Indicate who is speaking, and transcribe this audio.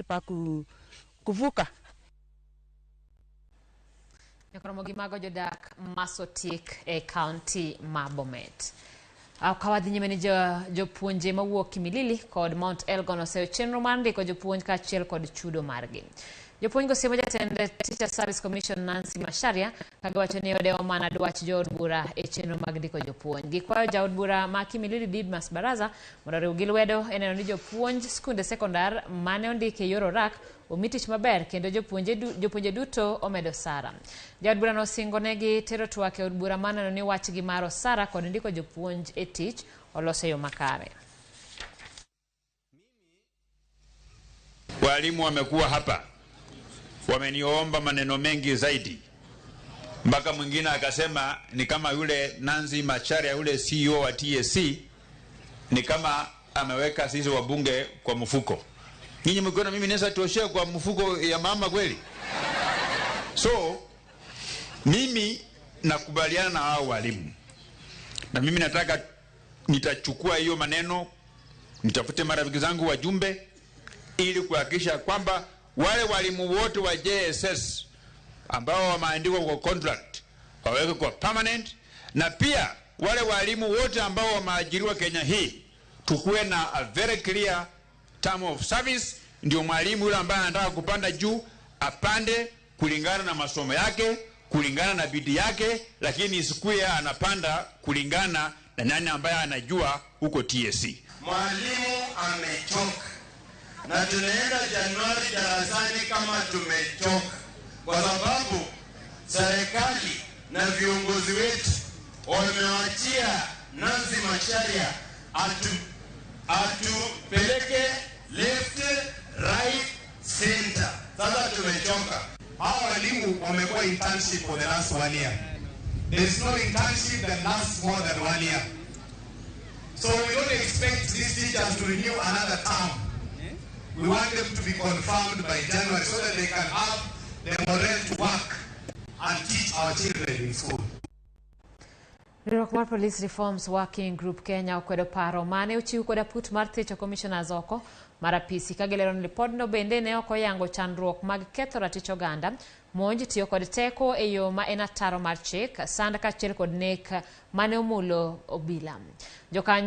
Speaker 1: pa kuvuka.
Speaker 2: Nyaka romo gi mago jodak Masotik e kaunti ma Bomet. Ka wadhi nyime ni jopuonje mawuok Kimilili kod Mount Elgon oseyo chenro mar ndiko jopuonj kaachiel kod chudo margi. Jopuonj go siemo jatend Teacher Service Commission Nancy Macharia ka giwacho ni odewo mana dwach jood bura e chenro mag ndiko jopuonj. Gikwayo jaod bura ma Kimilili Didmas Baraza mondo oriwgi lwedo e neno ni jopuonj skunde sekondar mane ondiki e yor orak omi tich maber kendo jopuonje duto omed osara. Jaod burano osingo negi tero twak e od bura mar neno ni wachgi mar osara kod ndiko jopuonj e tich olos e yo makare.
Speaker 3: Walimu wamekuwa hapa wameniomba maneno mengi zaidi, mpaka mwingine akasema ni kama yule Nancy Macharia yule CEO wa TSC ni kama ameweka sisi wabunge kwa mfuko. Nyinyi mkiona mimi naweza toshea kwa mfuko ya mama kweli? So mimi nakubaliana na hao walimu, na mimi nataka nitachukua hiyo maneno nitafute marafiki zangu wajumbe ili kuhakikisha kwamba wale walimu wote wa JSS ambao wameandikwa kwa contract wawekwe kwa permanent, na pia wale walimu wote ambao wameajiriwa Kenya hii tukuwe na a very clear term of service, ndio mwalimu yule ambaye anataka kupanda juu apande kulingana na masomo yake, kulingana na bidii yake, lakini isikuwe anapanda kulingana na nani ambaye anajua huko TSC.
Speaker 4: Mwalimu amechoka na tunaenda Januari darasani kama tumechoka, kwa sababu serikali na viongozi wetu wamewachia Nancy Macharia atupeleke left, right, center. Sasa tumechoka.
Speaker 5: Hawa walimu wamekuwa internship for the last one year. There is no internship that lasts more than one year. So we don't expect these teachers to renew another term. We want them to be confirmed by January so that they can have the morale to work and teach our children in school.
Speaker 2: Riwruok mar Police Reforms Working Group Kenya okwedo paro mane ochiw kod aput mar thicho commissioners oko mar apisi ka gilero ni lipodno bende ne ok oyango chandruok mag ketho ratich oganda, monj, tiyo kod teko e yo ma en ataro mar chik, sand kaachiel kod nek mane omulo obila. Jokanyo